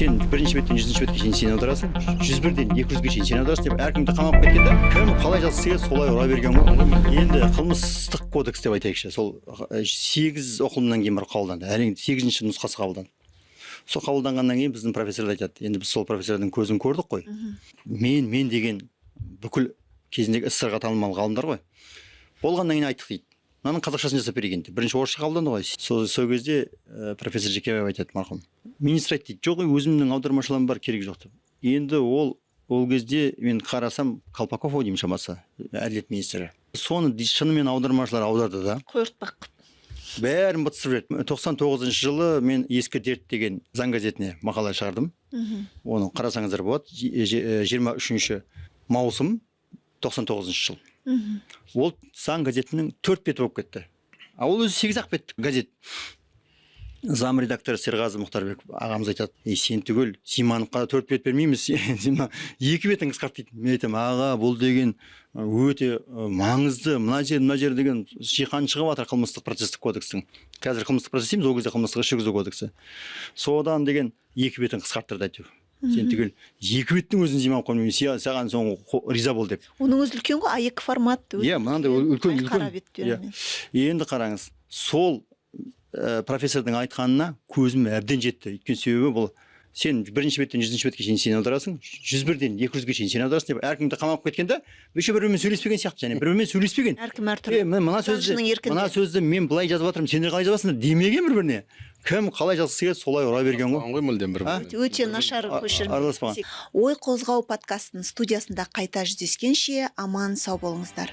Сен бірінші беттен 100-бетке шейін сен аударасың, 101-ден 200-ге шейін сен аударасың деп әркімді қамап кеткен да, кім қалай жазғысы келеді, солай ұра берген ғой. Енді қылмыстық кодекс деп айтайықшы, сол сегіз оқылымнан кейін барып қабылданды әрең, сегізінші нұсқасы қабылданды. Сол қабылданғаннан кейін біздің профессорлар айтады, енді біз сол профессордың көзін көрдік қой. Мен деген бүкіл кезіндегі СССР ға танымал ғалымдар ғой. Болғаннан кейін айттық дейді, мынаның қазақшасын жасап берейік енді, бірінші орысша қабылданды ғой. Сол кезде профессор Жекебаев айтады марқұм, министр айтты дейді, жоқ, ей, өзімнің аудармашыларым бар, керек жоқ деп. Енді ол кезде мен қарасам, Колпаков ау деймін шамасы, әділет министрі, соны шынымен аудармашылар аударды да. Қойыртпақ. Бәрін бытыстырып жіберді. 99-жылы мен «Ескі дерт» деген заң газетіне мақала шығардым. Оны қарасаңыздар болады. 23 маусым 99-жыл. Ол заң газетінің төрт беті болып кетті, а ол өзі сегіз ақ беттік газет. Зам редактор Серғазы Мұхтарбеков ағамыз айтады: «Ей, сен түгел Симановқа да төрт бет бермейміз, сен мына екі бетін қысқарт», – дейді. Мен айтамын: «Аға, бұл деген өте маңызды, мына жер, мына жер деген шиқан шығып жатыр қылмыстық процесстік кодекстің». Қазір қылмыстық процесс дейміз, ол кезде қылмыстық іс жүргізу кодексі. Содан деген екі бетін қысқарттырды әйтеуір. «Сен түгел екі беттің өзін Зиманов қоймаймын, саған соң риза бол», – деп. Оның өзі үлкен ғой, А2 формат. Иә, мынандай үлкен, үлкен. Қара беттерімен. Енді қараңыз, сол профессордың айтқанына көзім әбден жетті. Өйткені себебі бұл сен бірінші беттен 100-бетке шейін сен аударасың, 101-ден 200-ге шейін сен аударасың деп әркімді қамап кеткен да, еще бір бірімен сөйлеспеген сияқты және бір бірімен сөйлеспеген. Әркім әртүрлі. Е, мына сөзді Заңшының еркінде. Мына сөзді мен былай жазып жатырмын, сендер қалай жазасыңдар демеген бір біріне. Кім қалай жазғысы келеді, солай ұра берген ғой. Ғой мүлдем бір А? біріне. Өте нашар көшірме. Араласпаған. «Ой қозғау» подкастының студиясында қайта жүздескенше аман сау болыңыздар.